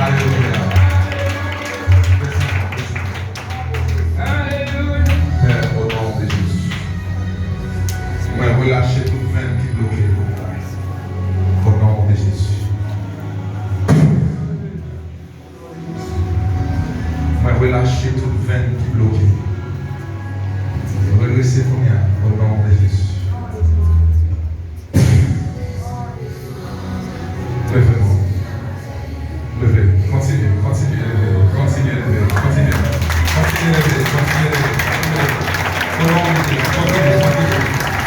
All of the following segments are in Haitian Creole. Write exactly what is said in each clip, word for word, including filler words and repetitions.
Alelouya. Pè, o non de Jezi. Mwen relache tout venn ki bloke. O non de Jezi. Mwen relache tout venn ki bloke. Redrese kounye a, o non de Jezi. Leve non. Leve. Kontinye, kontinye leve, kontinye leve, kontinye. Kontinye leve, kontinye leve, kontinye leve. O non de Jezi, kontinye, kontinye.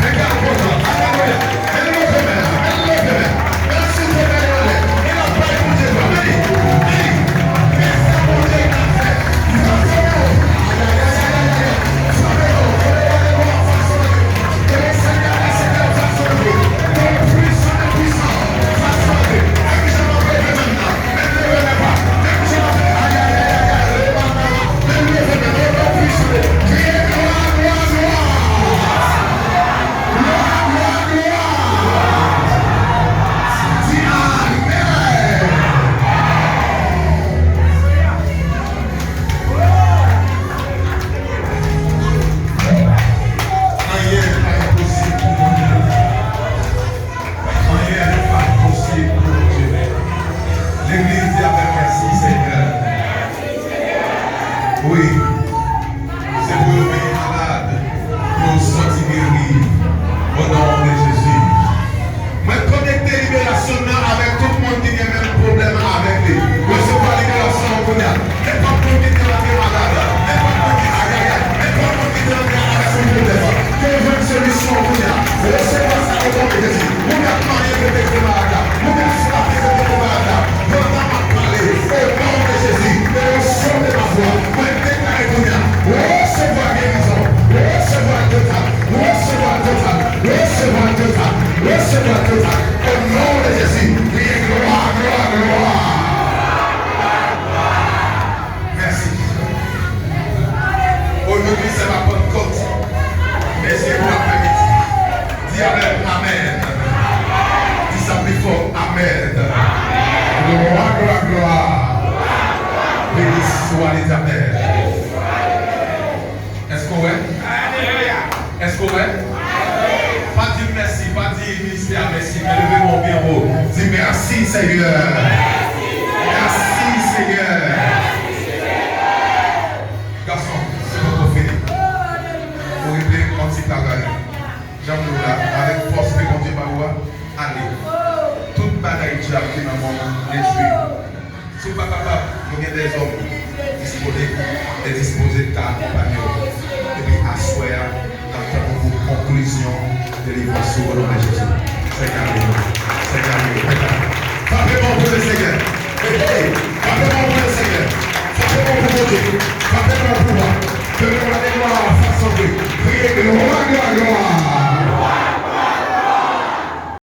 Mete l kontan. Alelouya. Mete l leve men la. Mete l leve men. Mete l sou tèt li anlè. E l ap bay Bondye glwa. Beni. Beni. Men sa Bondye ka fè. Fasonnen w. Ayayayayayay. Fasonnen w. Fasonnen w. Fasonnen w. Fasonnen w. Fasonnen w. Fasonnen w. Fasonnen w. Anyen pa enposib pou Bondye. Anyen pa posib pou Bondye. Legliz di avè m, mèsi, Senyè. Wi. Se pou yo vin malad, pou yo sòti geri. O non de Jezi. Mwen konekte liberasyon nan avèk tout moun ki gen menm pwoblèm avèk li. Resevwa liberasyon an kounye a. Nenpòt moun ki te rete malad, nenpòt moun ki, ayayay, nenpòt moun ki te rete avèk yon pwoblèm, ke w jwenn solisyon kounye a. Resevwa sa o non de Jezi. Moun k ap manyen kote ki te malad la. Moun k ap frape kote ki te malad la. Pandan m ap pale, o non de Jezi, e yo sonde ma vwa. Mwen deklare kounye a, resevwa gerizon, resevwa total, resevwa total, resevwa total, resevwa total. O non de Jezi, kriye glwa, glwa, glwa. Mèsi. O non de Sè Pantekòt, mèsi pou aprèmidi. Di avè m, amèn. Di sa pi fò, amèn. Glwa, glwa, glwa. Beni swa Letènèl. Èske w wè? Èske w wè? Pa di m mèsi, pa di ministè a mèsi, men leve men w byen wo. Di, mèsi, Senyè. Mèsi, Senyè. Gason, se poko fini. Ou regle yon ti bagay. Jan m di w la, avèk fòs ke Bondye ba ou a, ale. Tout bagay dyab ki nan men w, detwi. Si w pa kapab, nou gen dèzòm disponib e dispoze ta akonpanye w. Epi aswè a, n ap tann ou pou konklizyon delivrans ou, o non de Jezi. Sènyè, alelouya. Sènyè, alelouya. Frape men w pou Lesenyè. Hey, hey, frape men w pou Lesenyè. Frape men w pou Bondye. Frape men w pou wa. Ke glwa, ke glwa, fason de kriye glwa, glwa, glwa.